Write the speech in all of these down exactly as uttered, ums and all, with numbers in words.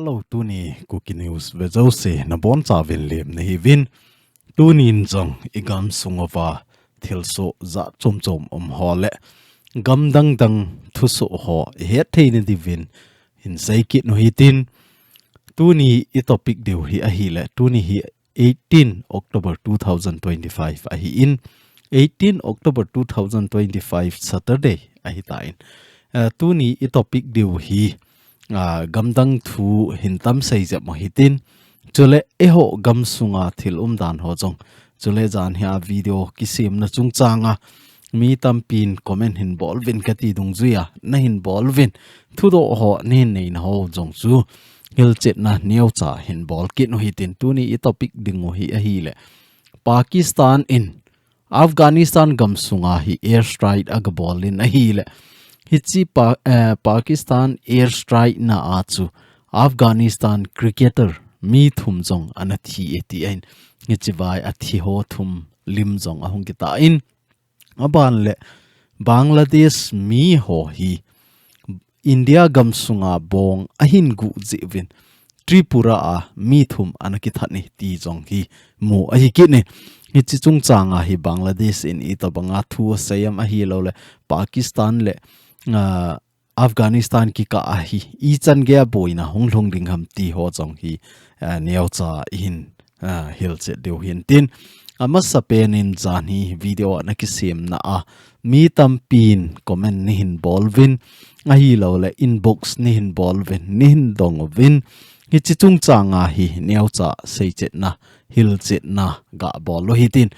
Hello, tuni Kuki News ve jouse nabonchauvin lemna hiuvin. Tunin jong igam sunguva thilsoh jat chomchom umho le gam dangdang thusoh ho ihet theina diuvin hin seikit u hitin. Tuni itopic diu hi ahile, tuni hi eighteen October two thousand twenty-five ahin, eighteen October two thousand twenty-five Saturday ahitan. Eh, tuni itopic diu hi, ah, gamdang thu hin tam seijep mo hitin. Chule eiho gamsunga thil umdan ho jong, chule janhia video kisemna chungchanga mi tampin comment hin boluvin kati dungjuiya nahin boluvin, thudoh ho nahin neina ho jong chu hilchetna neocha hin bolkit u hitin. Tuni itopic dingu hi ahile, Pakistan in Afghanistan gamsunga hi airstrike agabolin ahile, hiche Pa-, eh, Pakistan airstrike na a chu Afghanistan cricketer mi thum jong anathi e tin, hiche vai athiho thum lim jong ahung kitan, aban le Bangladesh miho hi India gamsunga bong ahin guh jeh uvin Tripura a mi thum anakithat e ti jong hi mu ahikit e. Hiche chungchanga hi Bangladesh in itobanga thu asei em ahilouleh Pakistan le, ah, Afghanistan kikah a hi ichan geiya boina hung lhung ding ham ti ho jong hi, ah, neocha ihin, ah, hilchet diu hitin. Amasapen in janhi video nakisemna a mi tampin comment nahin boluvin, ahilouleh inbox nahin boluvin, nahin donguvin, hiche chungchanga hi neocha seichetna, hilchetna gabol u hitin.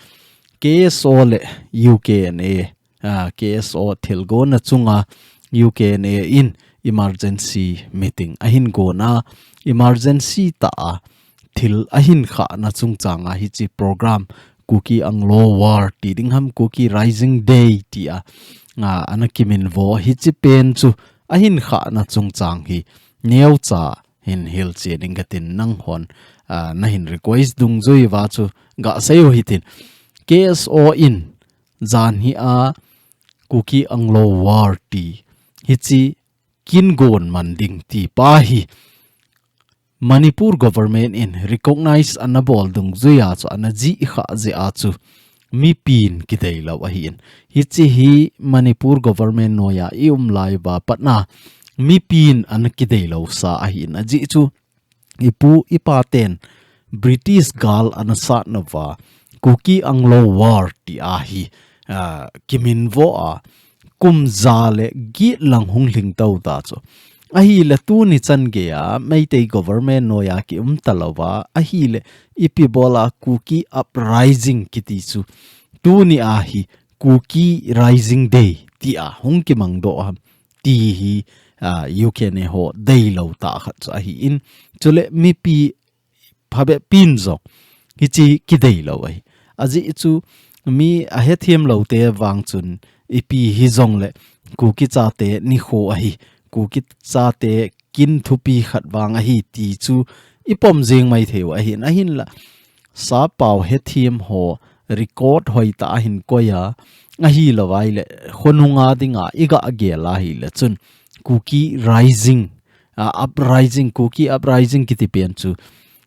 K S O le U K N A, ah, K S O thilgon achunga U K N A in emergency meeting ahin gona, emergency tah a thil ahin khahna chungchanga hiche program Kuki Anglo War ti ding ham, Kuki Rising Day tia, ah, anakiminvo hiche pen chu ahin khahna chungchang hi neocha hin hilchet ding katin nanghon, ah, nahin request dungjuiya chu gasei u hitin. K S O in janhia Kuki Anglo War ti hiche kingon man ding ti pa hi Manipur government in recognize anabol dungjuiya chu anajih khah jeh a chu mipin kideilou ahin. Hiche hi Manipur government noiya ium lai uva patna mipin anakideilou sa ahin. Ajeh chu ipu ipaten British gal anasatnauva Kuki Anglo War tia hi, ah, kiminvo a, kum ja le get lang hung lhing tou ta chu. Ahile tuni chan geiya Meitei government noiya kium talouva, ahile ipi bola Kuki Uprising kiti chu tuni a hi Kuki Rising Day tia hung kimangdoh ham ti hi, ah, U K N A ho deilou tah khat chu ahin. Chule mipi phabepin jong hiche kideilou ahi. Ajeh chu mi ahethem loute vang chun ipi hijongle Kuki chate nikho ahi, Kuki chate kin thupi khat vang ahi ti chu ipom jeng maithei u ahin, ahinla sappao hethem ho record hoitah a hin koiya, ahilouva ile khonunga dinga igah gel ahile chun Kuki Rising, ah, Uprising, Kuki Uprising kiti pen chu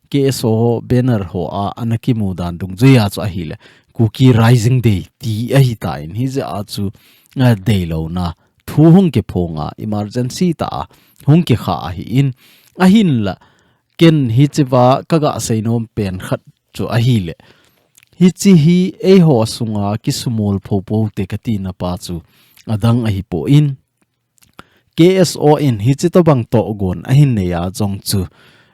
K S O banner hoa anakimu dan dungjuiya chu ahile Kuki Rising Day ti ahitan, hijeh a chu, ah, deilouna thu hung kiphonga emergency tah a hung kikhah ahin, ahinla ken hichea kagasei nom pen khat chu ahile, hiche hi eiho sunga kisumol phopou te katina pa chu adang ahipon, K S O in hiche tobang tohgon ahin neiya jong chu,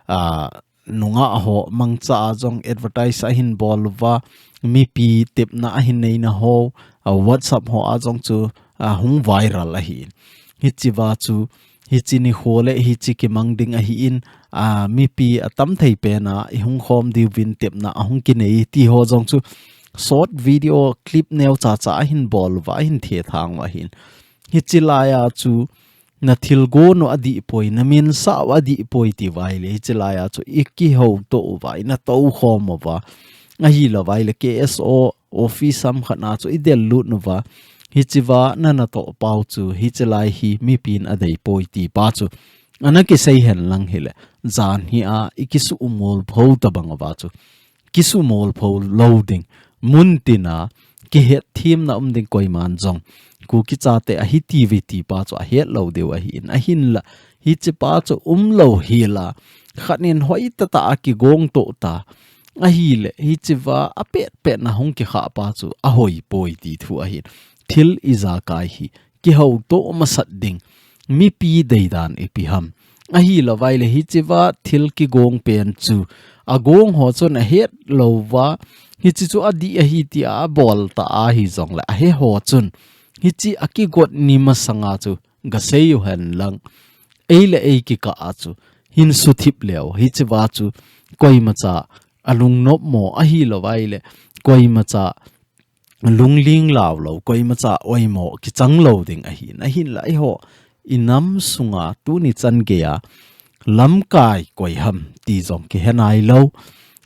ah, nungah ho mangcha a jong advertise ahin bol uva, mipi tepna ahin neina ho, ah, WhatsApp hoa jong chu, ah, hung viral ahin. Hichea chu, hiche nikho le hiche kimang ding ahin, ah, mipi atamthei pena ihung khom diuvin tepna ahung kinei ti ho jong chu short video clip neocha cha ahin bol uva, ahin thethang uva ahin. Hiche laiya chu nathilgon u adihpoi, naminsah u adihpoi tiuva ile, hiche laiya chu ikihouto uva, inatou khom uva. Ahilouva ile K S O office ham khat na chu idel lut uva, hichea nanatoh pau chu hiche lai hi mipin adeipoi ti pa chu anakisei henlang hile, jan hi a, i kisu umol pho tabang a va chu. Kisu mol pho lo ding. Mun tina, kihet thim na um ding koiman jong. Kuki chate ahi ti ve ti pa chu ahet lo deu ahi in. Ahin la, hichi pa chu um lo hi la. Khat nin hoi tata a kigong to ta. Ahi le, hichi va a pet pet na hung kikha pa chu ahoi poi ti thu ahi in. Thil i ja kai hi. Kihou to masat ding. Mipi deidan ipi ham. Ahi lo vai le hichi va thil kigong pen chu. Agong ho chun ahet lo va. Hichi chu adi ahi ti a bol ta ahi jong le. Ahe ho chun. Hichi a kigot ni masanga chu. Ga sei u hen lang. Ei le ei kika a chu. Hin su thip leo. Hichi va chu. Koima cha. Alung nop mo. Ahi lo vai le. Koima cha. Lungling lau lo, koima cha oimo kichang lo ding ahi. Ahin la i ho, i nam sunga tuni chan gei a, lamkai koi ham ti jong kihe nai lo.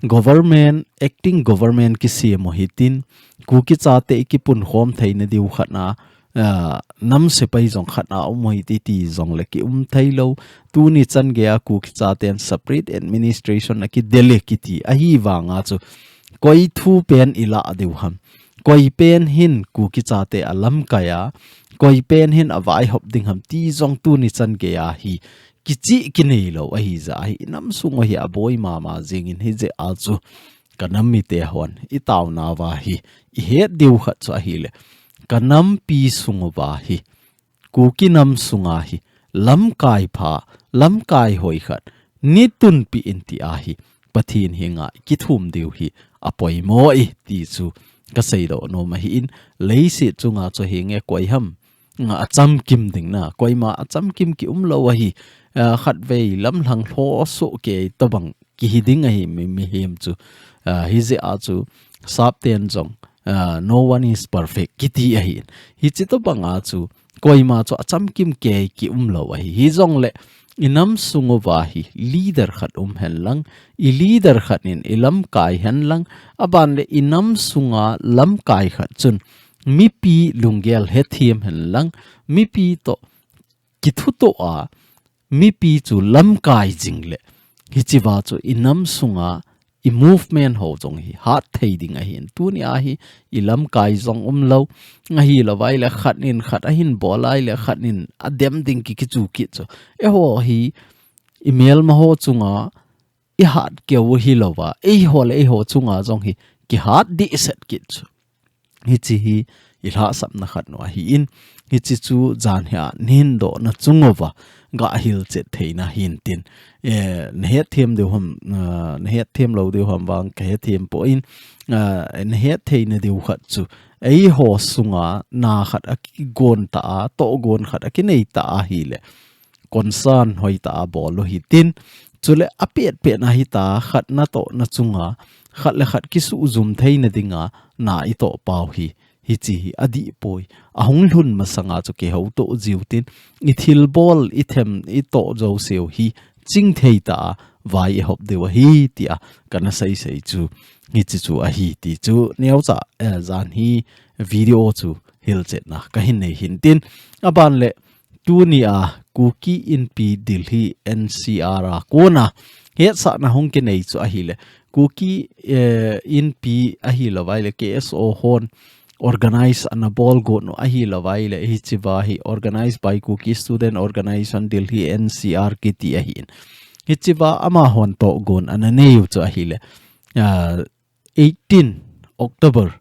Government, acting government kisem u hitin, Kuki chate i kipunkhom theina diu khat na, ah, nam sepai jong khat na um u hiti ti jong le ki um thei lo. Tuni chan gei a Kuki chaten separate administration a kidele kiti ahi vanga chu. Koi thu pen i la diu ham. Koi pen hin Kuki chate a lamkai a, koi pen hin a vaihop ding ham ti jong tuni chan gei a hi kichi kinei lo ahi ja hi i nam sung u hi a boi mama jing in hi je a chu ka nam mite hon i tauna va hi i het diu khat chu ahi le ka nampi sung u va hi Kuki nam sunga hi lamkai pha, lamkai hoi khat, ni tunpi in ti ahi, Pathen henga kithum diu hi, apoimo e, ti chu kasei doh nom ahi in, leiset chunga chu henge koi ham, nga achamkim ding na, koima achamkim ki um lo ahi, ah, khat vei lamlhang hlo so kei tabang kihi ding ahi mi, mihem chu. Ah, hi je a chu, sap ten jong, ah, no one is perfect, kiti ahi. Hichi tabang a chu, koima chu achamkim kei ki um lo ahi. Hi jong le, i nam sung u va hi, leader khat um hen lang, i leader khat in i lamkai hen lang, aban le i nam sunga lamkai khat chun, mipi lunggel hethem hen lang, mipi to kithuto a, mipi chu lamkai jing le. Hichi va chu i nam sunga i movement ho jong hi hat thei ding ahi in. Tuni a hi i lamkai jong um lo. Ahi lo vai le khat nin khat ahin bol ai le khat nin adem ding ki kichu kit chu. Eiho hi i melma ho chunga i hat keu hi lo va. Eiho le eiho chunga jong hi kihat dih set kit chu. Hichi hi i lhahsamna khat nu ahi in, hichi chu jan hi a nin dohna chung uva ga hilchet theina hin tin, eh, na hetthem diu ham, ah, na hetthem lo diu ham vang ka hetthem poi, ah, na hettheina diu khat chu eiho sunga na khat a kigon ta a, tohgon khat a kinei ta ahi le. Concern hoi ta a bol u hitin, chule a pet pet na hi ta khat na toh na chunga, khat le khat kisuh jum theina dinga na i toh pau hi, hichi hi adih poi. Ahung lhun masanga chu kihou toh jiu tin, i thilbol, i them, i toh jo seu hi, ching thei ta a, vai i hop diu ahi, tia, kana sei sei chu, hichi chu ahi ti chu, neocha, eh, jan hi video chu hilchetna ka hin nei hin tin, aban le, Tuni a Kuki Inpi Delhi N C R a kona hetsahna hung kinei chu ahile. Kuki, eh, Inpi ahilou vaile K S O hon organize ana bol got nu ahilou vaile hichiva hi organized by Kuki Student Organization Delhi N C R kiti ahin. Hichiva amahon tohgon ana neiu chu ahile. Ah, eighteen October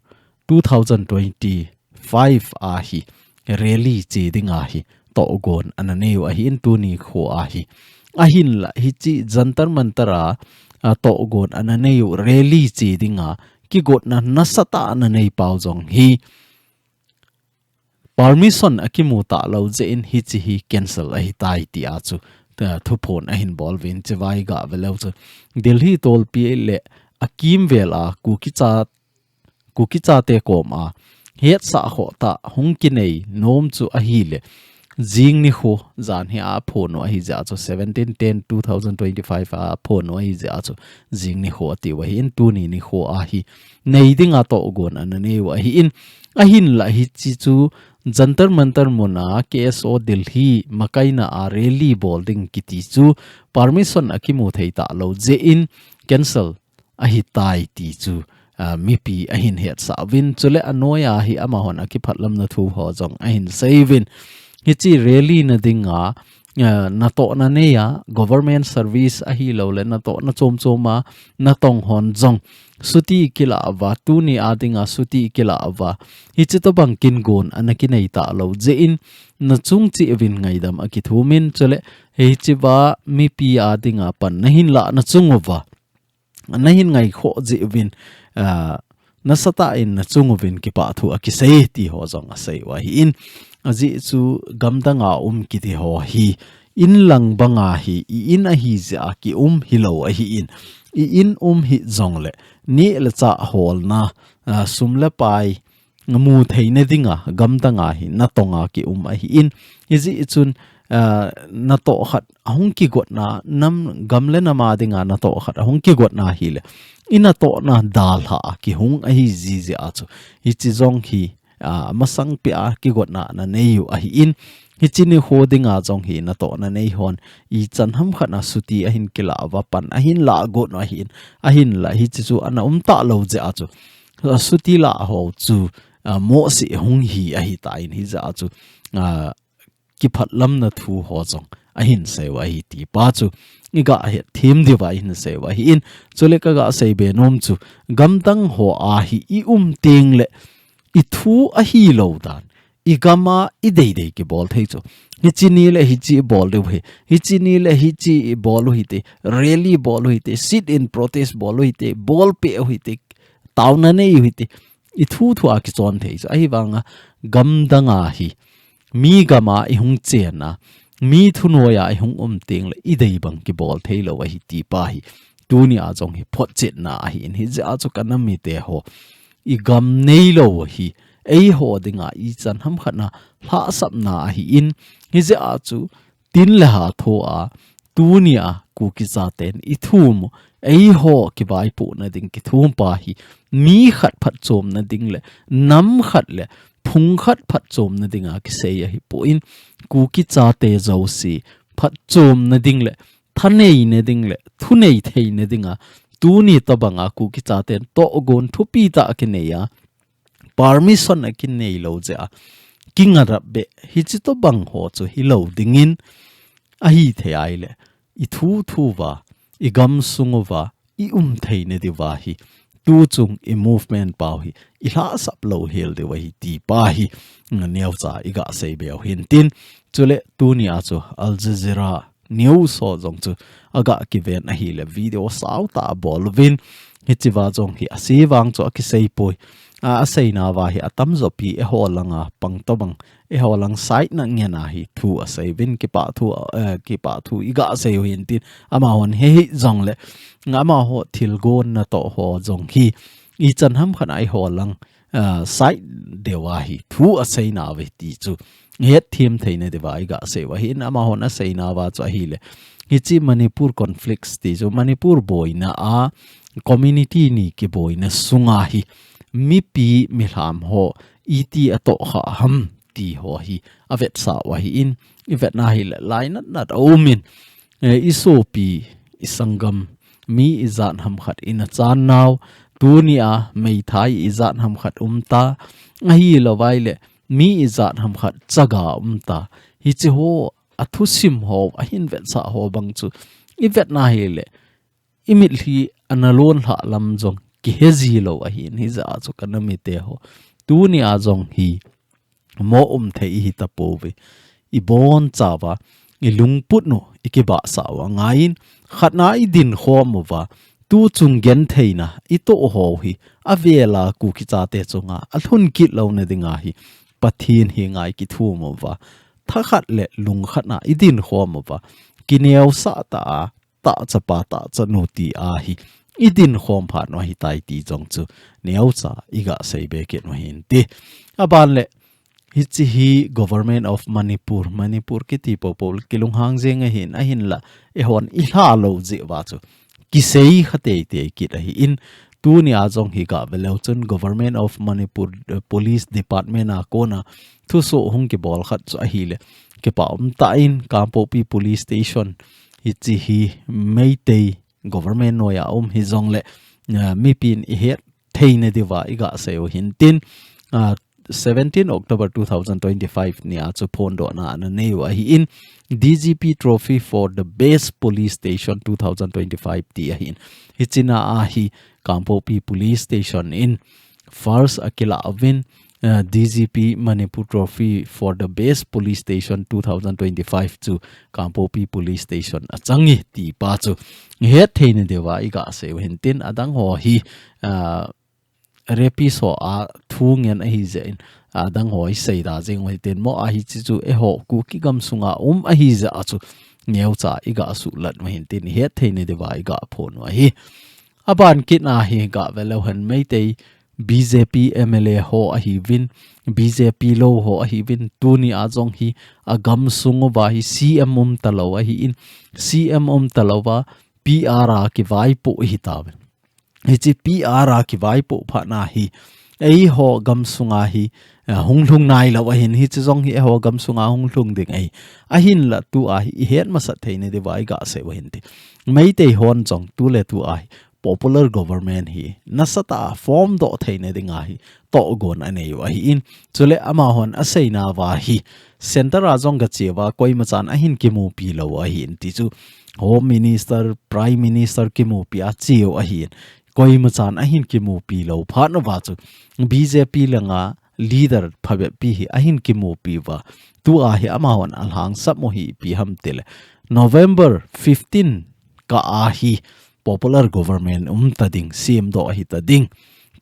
two thousand twenty-five a hi rally che dinga hi tohgon ana neiu ahin tuni kho a hi. Ahinla hichi Jantar Mantar a, a tohgon ana neiu rally che dinga kigotna nasatah ana nei pau jong hi. Permission akimu talou jeh in hichi hi cancel ahitai tia chu, ta, thuphon ahin bol uvin chibai gah veleu chu. Delhi tolpi le akimvel a Kuki cha, Kuki chate kom a hetsah khoh tah hung kinei nom chu ahile. Jing nikho jan hi aphon u ahi jeh a chu seventeen ten two thousand twenty-five a aphon u ahi jeh a chu jing nikho atiu ahin tuni nikho a hi nei dinga tohgon ana neiu ahin ahinla hichi chu Jantar Mantar muna K S O Delhi makaina a rally bol ding kiti chu permission akimu thei talou jeh in cancel ahitai ti chu, ah, mipi ahin hetsah uvin, chule anoiya hi amahon akiphatlamna thu ho jong ahin sei uvin. Hiche rally na dinga, ah, natohna neiya, government service ahilouleh natohna chom choma natong hon jong chuti kila uva, tuni a dinga chuti kila uva. Hiche tobang kingon ana kinei talou jeh in nachung cheh uvin ngaidam akithumin, chule hichea mipi a dinga pan nahin lahna chung uva, nahin ngaikhoh jeh uvin, ah, nasatah in nachung uvin kipathu akisei ti ho jong asei u ahin. Ajeh chu gamdanga um kiti ho hi inlang banga hi i-in ahi jeh a kium hilou ahin. I-in um hih jongleh neh le chah holna, ah, sum le pai mu theina dinga, gamdanga hi natonga kium ahin. Hijeh chun, ah, natoh khat ahung kigotna, nam, gam le nam a dinga natoh khat ahung kigotna hileh, inatohna dalha a kihung ahi jeh jeh a chu. Hiche jong hi, ah, masangpeh a kigotna nanei u ahin. Hiche nikho dinga jong hi natohna nei hon ichan hamkhat a chuti ahin kila uva, pan ahin lah got u ahin. Ahinla hiche chu ana um talou jeh a chu, ah, chuti lah ho chu, ah, mohseh hung hi ahitan, hijeh a chu, ah, kiphatlamna thu ho jong ahin sei u ahi ti pa chu iga hetthem diuva ihin sei u ahin. Chule kaga seibe nom chu, gamdang ho a hi i um tengleh i thu ahilou dan, i gam a i deidei kibol thei chu. Hiche nileh hiche bol diu ahi, hiche nileh hiche bol u hite, rally bol u hite, sit in protest bol u hite, bolpeh u hite, taona nei u hite, i thu thu a kichon thei chu. Ahivanga gamdanga hi, mi gam a i hung chenna, mi thunoiya i hung um tengleh i dei bang kibol theilou ahi ti pa hi, tuni a jong hi photchetna ahin. Hijeh a chu ka nam mite ho, i gam neilou hi eiho dinga ichan hamkhat a lhahsamna ahin. Hijeh a chu tin le ha thoa tunia Kuki chaten i thum u, eiho kivaipohna ding kithum pa hi, mi khat phatchomna ding le, nam khat le phung khat phatchomna dinga kisei ahipon, Kuki chate jouse phatchomna ding le, thaneina ding le, thunei theina dinga, tuni tobanga Kuki chaten tohgon thupi tah akinei a, permission akinei lou jeh a, kingarap beh, hiche tobang ho chu hilou dingin, ahithei ahileh, i thu thu uva, i gamsung uva, i um theina diuva hi, tuchung i movement pau hi i lhahsap lou hel diu ahi ti pa hi, neocha iga seibe u hintin. Chule tunia chu Al Jazeera News ho jong chu aga kiven ahileh, video saotah abol uvin, hichea jong hi asei vang chu akiseipoi. A, aseinauva hi atamjo pi eiho langa pang tobang, eiho lang side na ngena hi thu asei uvin, kipathu, eh, kipathu iga sei u hintin, amahon hei hih jongleh, amaho thilgon natoh ho jong hi ichan hamkhat a eiho lang, ah, side deuva hi thu aseinauve ti chu hetthem theina diuva iga sei u ahin. Amahon aseinauva chu ahileh, hiche Manipur conflicts ti chu Manipur boina a community ni kiboina sunga hi mipi milham ho iti atohkha ham ti ho hi avetsah u ahin. I vetna hileh lainat nat aumin, eh, i sopi, i sanggam, mi ijat hamkhat ina channau, tunia meithai ijat hamkhat umta, ahilouva ahileh mi ijat hamkhat chaga umta. Hiche ho, athusim ho, ahin vetsah ho bang chu i vetna hileh, i mitlhi ana lonlhah lam jong kihe jilou ahin. Hijeh a chu ka nam mite ho, tunia jong hi mo um thei ihi tapouve. I bonchauva, i lungput u i kibahsah u angaiyin, khatna i dinkhom uva, tuchung gentheina i toh ho hi avela Kuki chate chunga alhun kit louna dinga hi Pathen henga i kithum uva, thakhat le lungkhat a i dinkhom uva, kineosah tah a, tahchapa tahchanu ti a hi i dinkhom phat u ahitai ti jong chu neocha iga seibe kit u hinte. Aban le, hiche hi Government of Manipur, Manipur kiti popo kilunghang jeng ahin, ahinla eihon i lha lou jeh uva chu kisei kha teitei kit ahi in, tuni a jong hi gah ve leu chun Government of Manipur, eh, Police Department a kona thusoh hung kibol khat chu ahile, kipa um tah in Kangpokpi Police Station hichi hi Meitei government noiya um hijongle, eh, mipin ihet theina diuva igah seiyu hintin, ah, seventeen October two thousand twenty-five nia chu phondohna ana neiyu ahi in, D G P Trophy for the Best Police Station two thousand twenty-five ti ahi in. Hichina ahi Kangpokpi Police Station in first akilah uvin, uh, D G P Manipur Trophy for the Best Police Station two thousand twenty-five chu Kangpokpi Police Station achangi ti pa chu ihet theina diuva igah seiyu hintin, adang ho hi, uh, rapist ho a thu ngen ahi jeh in, adang ho isei da jeng u hitin mo, ahi chi chu eiho Kuki gam sunga um ahi jeh a chu neocha igah suhlat u hintin, ihet theina diuva igah phon u ahi. Aban kit na hi gah ve leu hen Meitei B J P M L A ho ahiuvin, B J P lou ho ahiuvin, tuni a jong hi agam sung uva hi C M um talou ahi in, C M um talouva P R a kivaipoh hitauvin. Hichi P R a kivaipoh phat na hi, eiho gam sunga hi, eh, hung lhung nailou ahin, hichi jong hi eiho gam sunga hung lhung ding ahi. Ahinla tua hi ihet masat theina diuva igah seiyu hintin. Meitei hon jong tuletua hi popular government hi nasatah a form doh theina dinga hi tohgon aneiyu ahi in. Chule amahon aseina uva hi, center a jong gache uva koimachan ahin kimupi lou ahi in ti chu, Home Minister, Prime Minister kimupi a cheu ahi in. Koimachan ahin kimupi lou phat uva chu B J P langa leader phabep pi hi ahin kimupi uva, tua hi amahon alhangsap u hi ipi ham tile, November fifteen kah a hi popular government um ta ding, C M doh ahi ta ding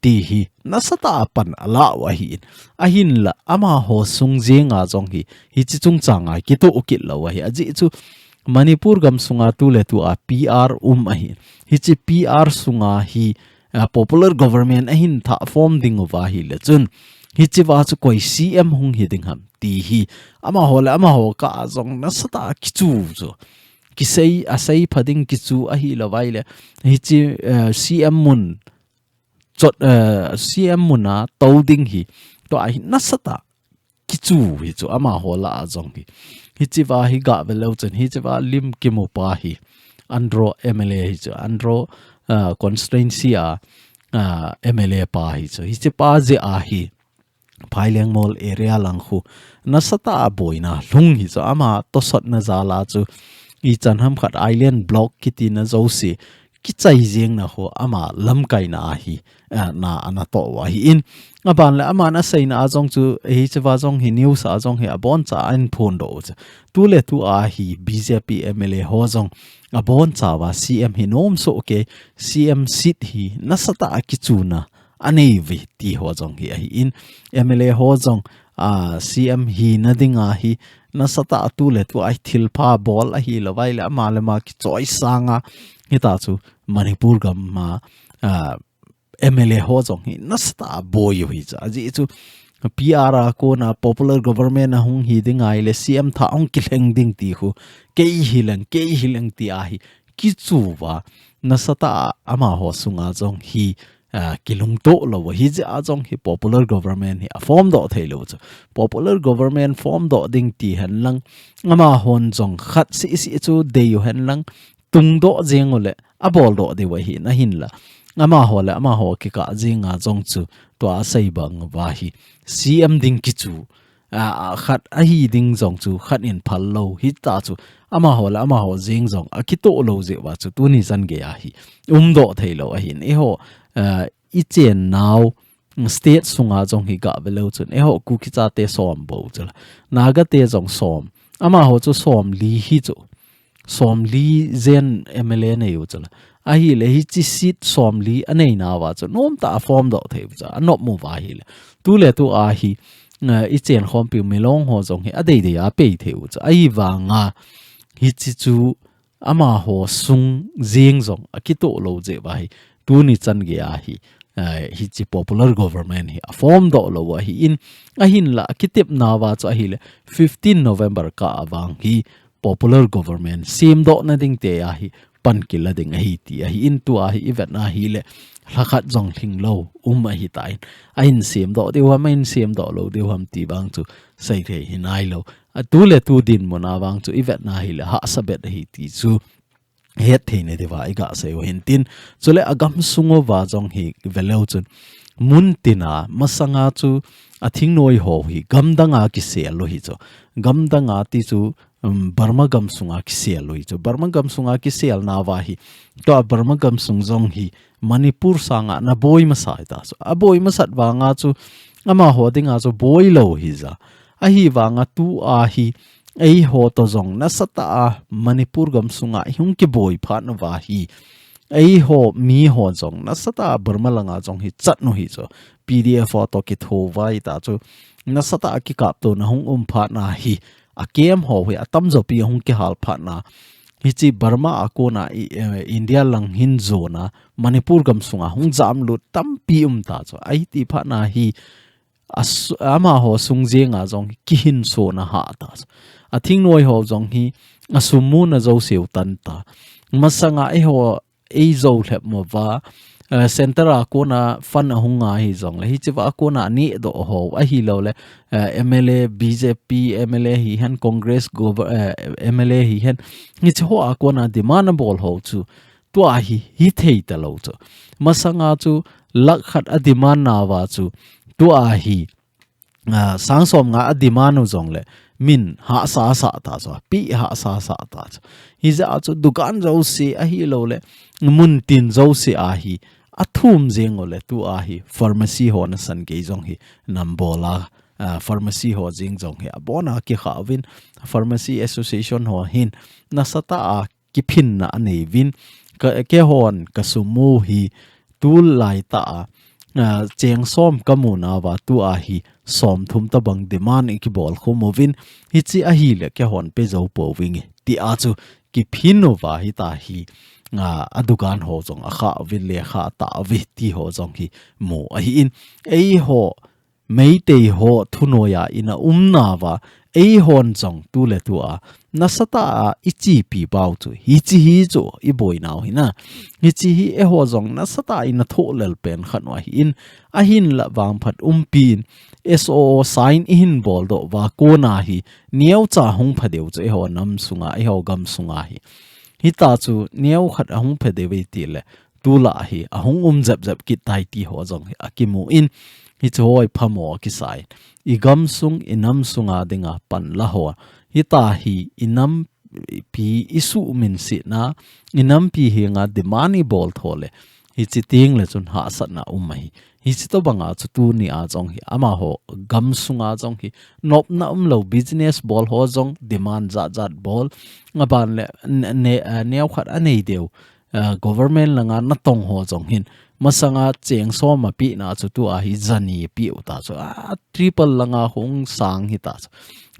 ti hi nasatah a pan alah u ahi in. Ahinla amaho sung jenga jong hi, hichi chungchanga kitoh kit lou ahi. Ajeh chu Manipur gam sunga tuletua P R um ahi. Hichi P R sunga hi, ah, popular government ahin thah form ding uva ahile chun, hichi uva chu koi C M hung hi ding ham ti hi amaho le amaho kah a jong nasatah a kichu chu, kisei, asei pha ding kichu ahilou vaile, hichi, eh, C M mun chot, eh, C M mun a tou ding hi, tua hi nasatah kichu hi chu amaho lah a jong hi. Hichi uva hi gah ve leu chun, hichi uva lim kimu pa hi Andro M L A hi chu, Andro, ah, constituency a, ah, M L A pa hi chu. Hichi pa jeh a hi Phailengmol area lang khu nasatah a boina lhung hi chu, ama tosotna jal a chu ichan ham khat island block kitina jouse kichai jeng na khu ama lamkaina a hi, eh, na ana toh u ahi in. Aban le aman aseina a jong chu, hichi uva jong hi news a jong hi aboncha ahin phondoh u chu. Tuletua hi B J P M L A ho jong aboncha uva C M hi nom soh kei, C M seat hi nasatah a kichuna anei uve ti ho jong hi ahi in, M L A ho jong, ah, C M hina dinga hi nasatah a tuletua hi thilpha bol ahilou vaile ama le ama kichoi sanga, hita chu Manipur gam a, ah, M L A ho jong hi nasatah a boi u hi chu. Ajeh chu P R a kona popular government ahung hi ding ahile C M thah hung kilheng ding ti khu, kei hileng, kei hileng ti a hi kichu uva, nasatah a amaho sunga jong hi, ah, kilungtoh lou u ahi jeh a jong hi popular government hi aform doh theilou chu. Popular government form doh ding ti hen lang, amahon jong khat seh seh chu dei u hen lang, tungdoh jeng u le aboldoh diu ahi in, ahinla amaho le amaho kikah jenga jong chu tua asei bang uva hi C M ding kichu, a, a, khat ahi ding jong chu khat in phal lou hita chu, amaho le amaho jeng jong akitoh lou jeh uva chu tuni chan gei a hi umdoh theilou ahi in. Eiho, a, ichen nau state sunga jong hi gah ve leu chun, eiho Kuki chate som bou chu la, Naga te jong som, amaho chu somli hi chu, somli jen M L A nei u chu la. Ahile hichi seat somli anei nauva chu nomtah a form doh thei u chu, anop mu uva ahile, tuletua hi, eh, ichen khompi u Milong ho jong hi adeidei a pei thei u chu. Ahivanga hichi chu amaho sung jeng jong akitoh lou jeh uva hi, tuni chan gei a hi, eh, hichi popular government hi aform doh lou u ahi in, ahinla akitepna uva chu ahile fifteen November kah a vang hi popular government semdoh na ding tia hi pan kila ding ahi ti ahi in, tua hi i vetna hi le lhakhat jong lhing lo um ahi ta in, a in sem doh deu ham, a in sem doh lo deu ham ti vang chu sei thei hi nai lo. A tu le tu dinmun a vang chu i vetna hi le hahsa bet ahi ti chu het thei ne diva i ga sei u hin tin. Chule a gam sung uva jong hi ve leu chun mun tin a masanga chu a thingnoi ho hi gam dang a kisel u hi chu. Gam dang a ti chu, um, Burma gam sunga kisel u hi chu. Burma gam sunga kisel na va hi. Tua Burma gam sung jong hi Manipur sanga na boi masa hi ta chu. A boi masat vanga chu amaho dinga chu boi lo hi ja. Ahi vanga tu a hi eiho to jong nasatah a Manipur gam sunga i hung kiboi phat na va hi. Eiho mi ho jong nasatah a Burma langa jong hi chat nu hi chu. P D F ho to kitho vai ta chu. Nasatah a kikap to na hung um phat na hi. A kem ho hi a tamjo pi hung kihal phat na. Hichi Burma a kona i, eh, India lang hin jona Manipur gam sunga hung jam lut tampi um ta chu. Ahi ti phat na hi a su-, amaho sung jenga jong hi kihin sona ha ta. A thingnoi ho jong hi a sum mu na jo seu tan ta. Masanga eiho ei jo lhep mo va, eh, center a kona fund a hung ngai hi jong le, hichi va kona ni do ho, ahi lo le, eh, M L A, B J P M L A hi hen, Congress gov-, eh, M L A hi hen, hichi ho a kona demand a bol ho chu, tua hi, hi thei ta lo chu. Masanga chu lakh khat a demand na va chu, tua hi, ah, sang som nga a demand u jong le, min hahsa sa ta chu, pi hahsa sa ta chu. Hi ja chu dukan jo si ahi lo le, mun tin jo si a hi, a thum jeng u le, tu a hi, pharmacy ho na san kei jong hi, nam bol a, ah, pharmacy ho jing jong hi, a bona ki kha vin, Pharmacy Association ho hin, nasatah a, kiphinna a nei vin, ka, keihon ka sum mu hi tul lai ta a, a, cheng som ka mu na va tu a hi som thum ta bang demand i kibol khum u vin, hichi ahi le keihon pe jo po ving e. Ti a chu kiphin u va hi ta hi, a, a dukan ho jong a kha vin le kha ta vi ti ho jong hi mu ahi in. Eiho Meitei ho thunoiya ina um na va, eihon jong tu le tu a, nasatah a i chipi pau chu, hichi hi chu i boi nau hi na. Hichi hi eiho jong nasatah a ina thoh lel pen khat u ahi in, ahin la vangphat umpi in, S O O sign i hin bol doh va, kona hi, neo cha hung pha deu chu eiho nam sunga, eiho gam sunga hi. Hita chu, neo khat a hung pha deu e ti le, tu la hi, a hung um jep jep kit tai ti ho jong hi, a kimu in, hichi ho i phamo a kisai. I gam sung, i nam sunga dinga pan la ho. Hita hi, i nam pi i su min si na, i nam pi hi nga demand i bol tho le. Hichi ting le chun hahsatna um ahi. Hichi to banga chu tu ni a jong hi, amaho gam sunga jong hi, nopna um lo business bol ho jong demand jat jat bol. A ban le ne, ne, eh, neo khat a nei deu. Ah, government langa natong ho jong hin, masanga cheng som a pi na chu tu a hi jani pi u ta chu, ah, triple langa hung sang hi ta chu.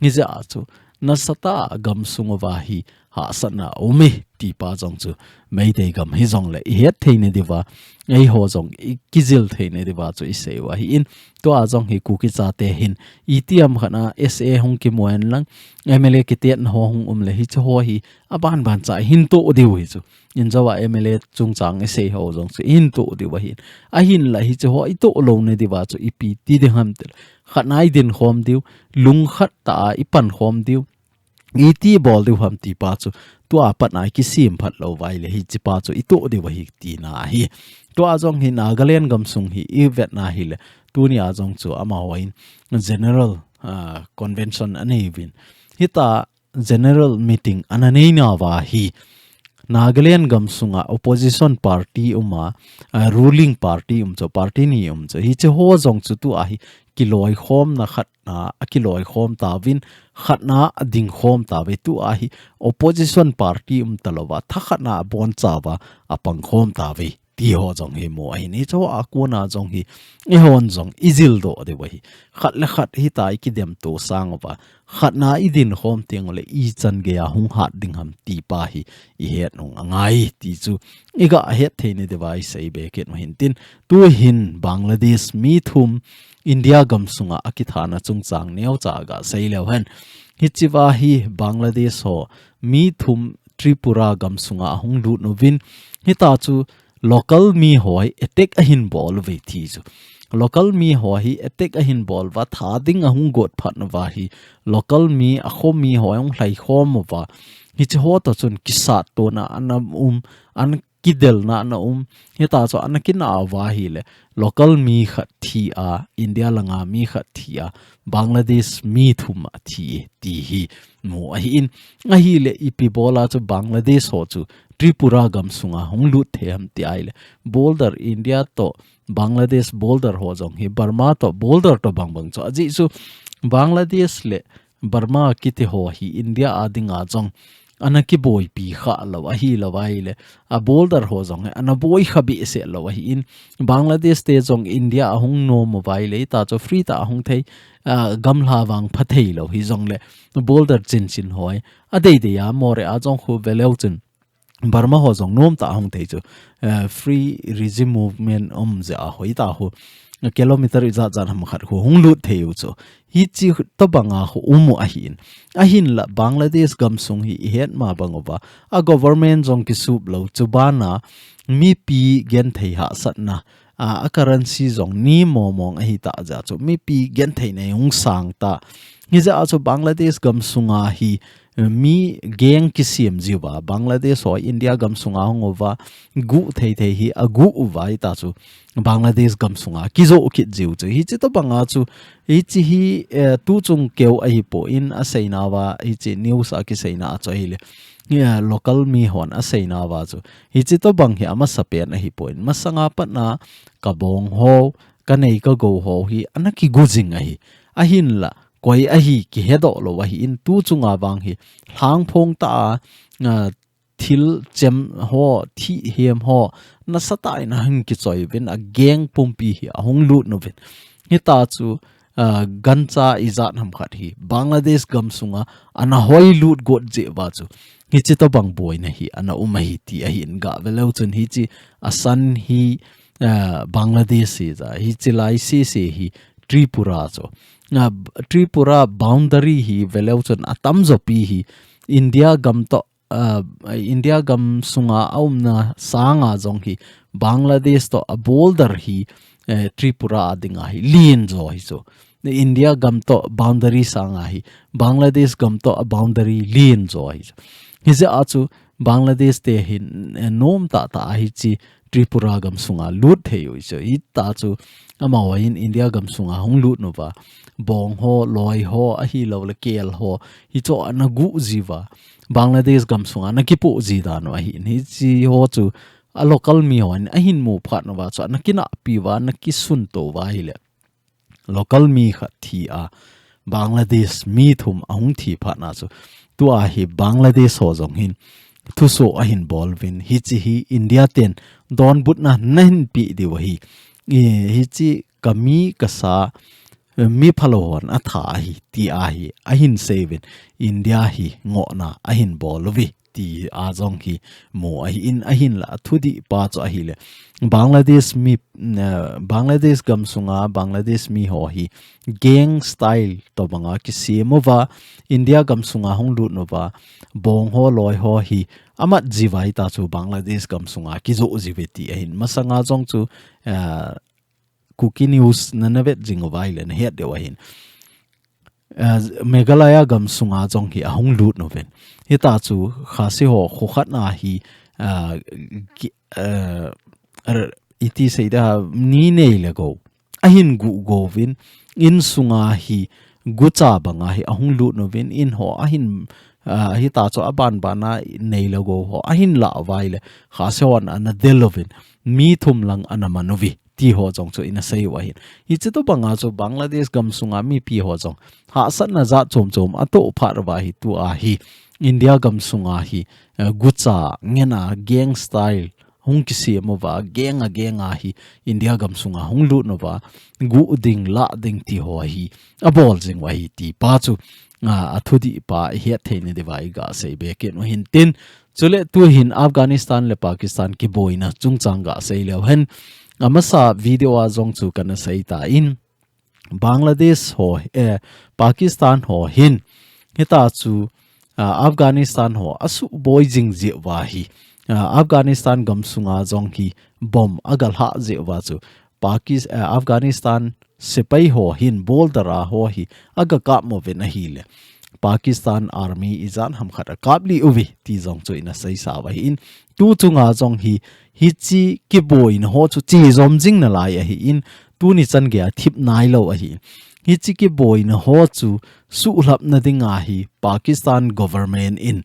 Hi ja chu, nasatah a gam sung uva hi hahsatna um e ti pa jong chu, Meitei gam hi jong le i het thei ne diva, eiho jong i kijil thei ne diva chu i sei u ahi in, tu a jong hi Kuki chate hin, i tiam khat na S A hung kimu en lang, M L A kitiet na ho hung um le hichi ho hi, a ban ban cha hin to diu hi chu. In jawa M L A chungchang i sei ho jong chu hin to diu ahin. Ahin la hichi ho i to lo ne diva chu ipi ti ding ham ti le. Khat na i din khom diu, lung khat ta a i pan khom diu. I ti bol diu ham ti pa chu. Tu a pat na i kisim phat lo vai le hichi pa chu i to diu ahi ti na hi. Tu a jong hi Nagaland gam sung hi i vet na hi le. Tu ni a jong chu amaho in general, ah, convention a nei vin. Hita general meeting ana nei na va hi Nagaland gam sunga opposition party um a, ah, ruling party um chu, party ni um chu. Hichi ho jong chu tu a hi kiloikhomna khat na a kiloikhom ta vin, khat na a dingkhom ta ve tu a hi opposition party um ta lo va, tha khat na a bon cha va a pangkhom ta ve. Ti ho jong hi mu ahi ni chu a kona jong hi, eihon jong i jil doh diu ahi. Khat le khat hita i kidem to sang uva. Khat na i din khom teng le i chan gei a hung hat ding ham ti pa hi i het nung a ngai ti chu. I ga het thei ni diva i sei be kit u hin tin. Tu hin Bangladesh mi thum India gam sunga a kithana chungchang neo cha ga sei leu hen. Hichi va hi Bangladesh ho mi thum Tripura gam sunga ahung lut uvin, hita chu local mi ho hi attack ahin bol uve ti chu. Local mi ho hi attack ahin bol uva, tha ding ahung got phat uva hi local mi, akho mi ho ahung lhai khom uva. Hichi ho toh chun kisat tona ana um, ana kidelna ana um. Hita chu ana kinah uva ahile local mi khat thi a, India langa mi khat thi a, Bangladesh mi thum athi e ti hi mu ahin. Ahile ipi bola chu Bangladesh ho chu Tripura gam sunga hung lut thei ham ti ahile, border India toh Bangladesh border ho jong hi, Burma toh border toh bangbang chu. Ajeh chu Bangladesh le Burma kiti ho hi India a dinga jong ana kiboipi kha lou ahilou ahile, a border ho jong hi ana boi kha behseh lou ahin. Bangladesh te jong India ahung nom uva ahile, hita chu free tah a hung thei, ah, gamla vangpha thei lou hijongle, border chinchin ho hi adei dei a, Moreh a jong khu veleu chun Burma ho jong nom tah a hung thei chu, eh, free regime movement um jeh a hoitah a khu, kilometer ijat jat ham khat khu hung lut thei u chu. Hichi tobang a khu um u ahin. Ahinla Bangladesh gam sung hi ihet ma bang uva, a government jong kisup lou chu bana mipi genthei hahsatna, a, a currency jong ni momong ahitah jeh a chu mipi genthei nei hung sang ta. Hijeh a chu Bangladesh gam sunga hi, eh, mi gang kisem jiuva, Bangladesh ho India gam sunga hung uva, guh thei thei hi aguh uva hita chu Bangladesh gam sunga kijoh kit jiu chu. Hichi tobang a chu, hichi hi, eh, tu chung keu ahipon aseina uva, hichi news a kiseina a chu ahile, eh, local mi hon aseina uva chu, hichi tobang hi amasapen ahipon, masanga patna kabong ho, kanei kagou ho hi ana kigu jing ahi. Ahinla koi ahi kihedoh lou ahin, tu chunga vang hi lhangphong tah a, ah, thil chem ho, thih hem ho, nasatah in ahung kichoi uvin, a gang pumpi hi ahung lut uvin. Hita chu, ah, gancha ijat ham khat hi Bangladesh gam sunga ana hoi lut got jeh uva chu, hichi tobang boina hi ana um ahi ti ahin, gah veleu chun hichi asan hi, ah, Bangladesh hija, hichi lai sese hi Tripura chu. Ah, Tripura boundary hi veleu chun atamjo pi hi India gam toh, ah, India gam sunga aumna sanga jong hi Bangladesh toh a border hi, eh, Tripura a dinga hi lenjo hi chu. India gam toh boundary sanga hi Bangladesh gam toh a boundary lenjo hi chu. Hijeh a chu Bangladesh te hin, eh, nom tah tah a hichi Tripura gam sunga lut thei u chu. Hita chu amaho hin India gam sunga hung lut uva, bong ho, loi ho, ahilou le kel ho, hicho ana guh jiuva, Bangladesh gam sunga ana kipoh ji dan u ahin. Hichi ho chu a local mi hon ahin mu phat uva chu ana kinahpi uva, ana kisunto uva ahile, local mi khat thi a, Bangladesh mi thum ahung thi phat na chu, tua hi Bangladesh ho jong hin thuso ahin bol uvin, hichi hi India ten donbutna nahin pe diu ahi. I, hichi kami kasa, eh, mi phalou hon atha ahi ti ahi, ahin sei uvin, India hi ngohna ahin bol uve ti a jong hi mu ahin, ahinla thudih pa chu ahile, Bangladesh mi, eh, Bangladesh gam sunga Bangladesh mi ho hi gang style tobanga kisem uva, India gam sunga hung lut uva, bong ho, loi ho hi amat jiuva hita chu Bangladesh gam sunga kijoh jiuve ti ahin. Masanga jong chu, eh, Kuki News nana vet jing uva ahile nahet diu ahin. Eh, Meghalaya gam sunga jong hi ahung lut uvin. Hita chu Khasi ho kho khat na hi, ah, ki, eh, er, iti sei da, ni nei le gou ahin guh go uvin, in sunga hi gucha banga hi ahung lut uvin, in ho ahin, ah, hita chu aban bana nei le gou ho ahin lah uva ahile, Khasi hon ana del uvin, mi thum lang ana man uve ti ho jong chu ina sei u ahin. Hichi tobanga chu Bangladesh gam sunga mipi ho jong hahsatna jat chom chom atoh phat uva hi tua hi India gam sunga hi, eh, gucha ngen a gang style hung kisem uva, gang a gang a hi India gam sunga hung lut uva, guh ding lah ding ti ho hi abol jing u ahi ti pa chu, ah, athudih pa ihet thei na diuva iga sei be kit u hin tin, chule tu hin Afghanistan le Pakistan kiboina chungchang ga sei leu hen. Amasa video a jong chu kana sei tan, Bangladesh ho, eh, Pakistan ho hin hita chu, ah, Afghanistan ho asuhboi jing jeh uva hi, ah, Afghanistan gamsunga jong hi bomb agalhah jeh uva chu Pakis-, ah, Afghanistan sepai ho hin border a ho hi agakap uvin ahile, Pakistan Army ijat ham khat akap lih uve ti jong chu ina seisa uva ahin, tu chunga jong hi, hiche kiboina ho chu chejom jing nalai ahin, tuni chan geiya thip nailou ahi. Hiche kiboina ho chu suhlhapna dinga hi Pakistan government in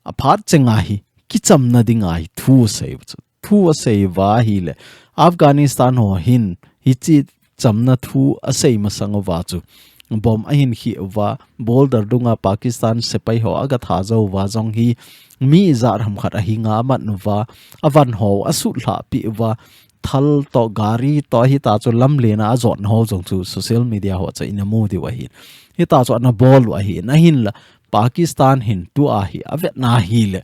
aphat chenga hi kichamna dinga hi thu asei chu. Thu asei uva ahile, Afghanistan ho hin hiche chamna thu asei masang uva chu bomb ahin khih uva, border dunga Pakistan sepai ho agatha jou uva jong hi, mi ijat ham khat ahinga amat uva, avan ho asuhlhah peh uva, thal toh, gari toh, hita chu lamlen a ajotna ho jong chu social media ho chu ina mu diu ahin. Hita chu ana bol u ahin, ahinla Pakistan hin tua hi avetna ahile,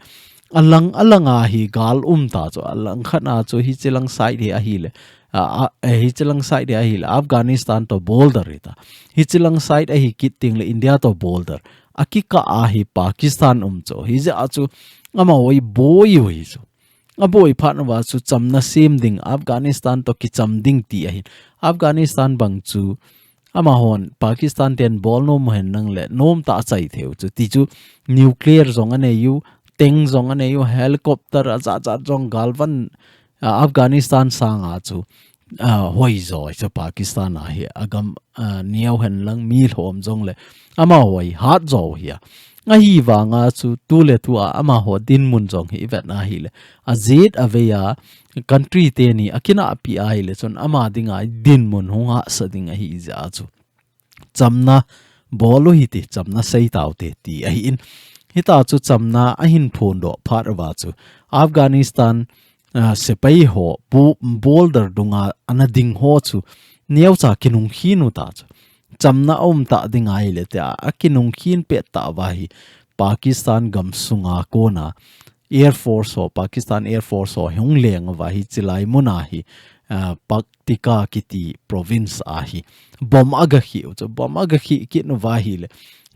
alang, alanga hi gal um ta chu, alang khatna chu hiche lang side hi ahile, a, a, eh, hiche lang side hi ahile, Afghanistan toh border hita. Hiche lang side ahi kit tengle India toh border. Akikah a hi Pakistan um chu. Hijeh a chu amaho hi boi u ahi chu. Aboi phat uva chu chamna sem ding, Afghanistan toh kicham ding ti ahin. Afghanistan bang chu amahon Pakistan ten bol nom u hen lang le, nom tah achai thei u chu. Ti chu nuclear jong anei u, tank jong anei u, helicopter ajat jat jong galvan, ah, Afghanistan sanga chu, ah, hoi jo chu Pakistan a hi agam, ah, neo hen lang mi lhom jong le amaho hi hat jo u ahi. Ahivanga chu tuletua amaho dinmun jong hi ivetna ahile, ajet avei a country teni akinahpi ahile chun ama dinga dinmun hung hahsa ding ahi jeh a chu chamna bol u hite, chamna sei taute ti ahin. Hita chu chamna ahin phondoh phat uva chu Afghanistan, ah, sepai ho bo-, border dunga ana ding ho chu neocha kinungkhin u ta chu. Chamna aum ta ding ahile tia akinungkhin pet tah uva hi Pakistan gamsunga kona Air Force ho, Pakistan Air Force ho hung leng uva hiche lai muna hi, ah, Paktika kiti province a hi bomb agakhih u chu, bomb agakhih kit uva ahile,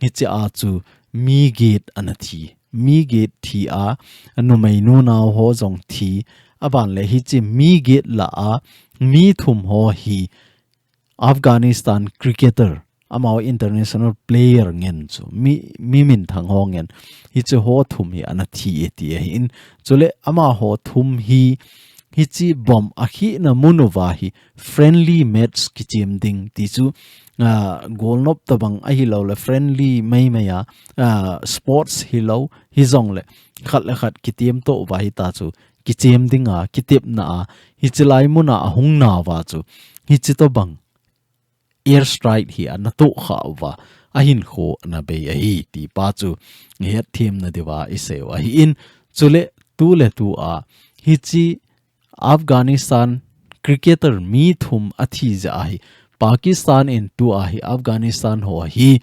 hiche a chu mi get ana thi. Mi get thi a, numei nunao ho jong thi. Aban le hiche mi get lah a mi thum ho hi Afghanistan cricketer, amaho international player ngen chu, mi, mi minthang ho ngen. Hiche ho thum hi ana thi e ti ahin. Chule amaho thum hi, hiche bomb akhihna mun uva hi friendly match kichem ding ti chu, ah, golnop tabang ahilou le friendly maimai a, ah, sports hilou, hijongle khat le khat kitemto uva hita chu kichem dinga, kitepna a, hiche lai muna ahung nauva chu, hiche tobang air strike hi ana tohkhah uva, ahinkho ana bei ahi, ti pa chu hetthemna diuva isei u ahin, chule tuletua, hiche Afghanistan cricketer mi thum athi jeh a hi, Pakistan in tua hi Afghanistan ho hi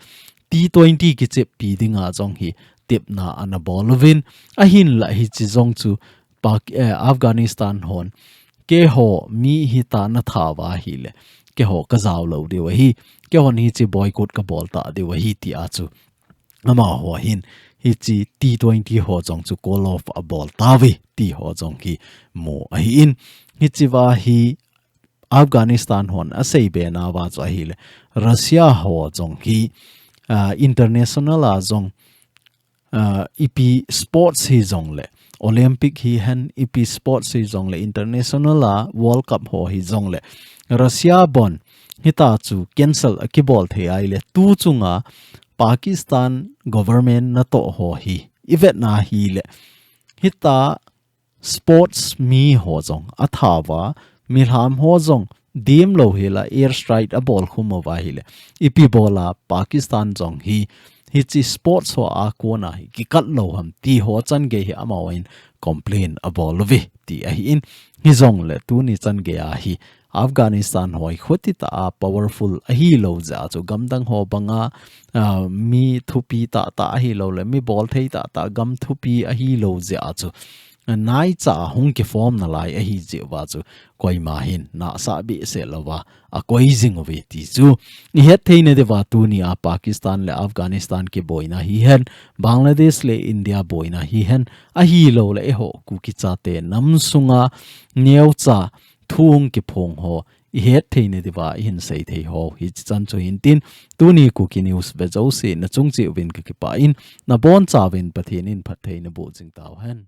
T twenty kicheppi dinga jong hi tepna ana bol uvin, ahinla hiche jong chu Pak-, eh, Afghanistan hon, keiho mi hita natha uva ahile, keiho kajao lou diu ahi, keihon hiche boycott kabol ta diu ahi tia chu amaho hin hiche T twenty ho jong chu call off abol tauve ti ho jong hi mu ahin, hichea hi Afghanistan hon asei be nauva chu ahile, Russia ho jong hi, ah, international a jong, ah, ipi sports hijongle, Olympic hihen, ipi sports hijongle, international a World Cup ho hijongle, Russia bon hita chu cancel akibol thei ahile, tu chunga Pakistan government natoh ho hi ivetna ahile, hita sports mi ho jong atha uva, milham ho jong demlou hela air strike abol khum uva ahile, ipi bola Pakistan jong hi, hiche sports ho a kona hi kikat lou ham ti ho chan gei hi amahon complain abol uve ti ahin, hijongle tuni chan geiya hi Afghanistan ho hi khuti tah a powerful ahilou jeh a chu, gamdang ho banga, ah, mi thupi tahtah ahilou le, mi bolthei tahtah, gam thupi ahilou jeh a chu, naicha hung kiform nalai ahi jeh uva chu koima hin nasah behseh louva akoi jing uve ti chu ihet theina diuva tuni a Pakistan le Afghanistan kiboina hihen, Bangladesh le India boina hihen, ahilou le eiho Kuki chate nam sunga neocha thu hung kiphong ho ihet theina diuva ihin sei thei ho hichi chan chu hintin, tuni Kuki News ve jouse nachung cheh uvin kakipah in, nabonchauvin Pathen in phatthei naboh jing tauhen.